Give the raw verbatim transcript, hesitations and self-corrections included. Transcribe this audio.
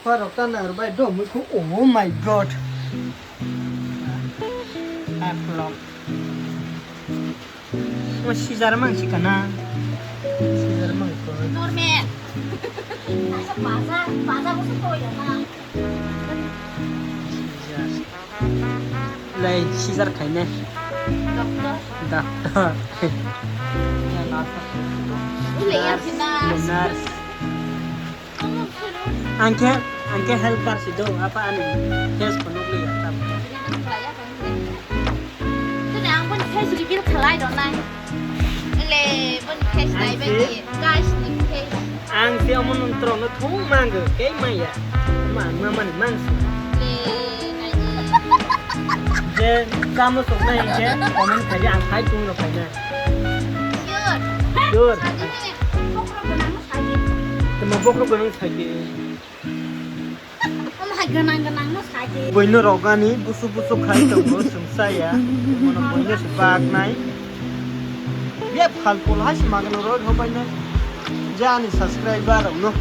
Parok ta nang rwbai do mui khu. Oh my god. Aklok. O sijar mang si kana. Sijar mang ko. Normal. Asa baza, baza ko se to ya na. Sijar. Lai sijar khainai. Doctor. Doctor. Ule ya sina. Nurse. Ang khe, ang khe helper si do, apa ani face phunuk li ya tam. Tini ang pun face reveal khalai do nai. Le pun face nai bagi, guys ni face. Ang si omo nung terong no thung manggo, kei maya. Mang, mang, mang, mang si. Le, nai. Je kamu sok nai je, comment khai ang khai tung no khai nai. Sure. Sure. Tama bokhorok gwnang sadi. Omo hai gwnang gwnang no sadi. Buino rogani busu busu khai tongo, sumsaya. Mono buino se baknai. Ye phalpul hai se magno roi hobainai. Jani subscriber rokno.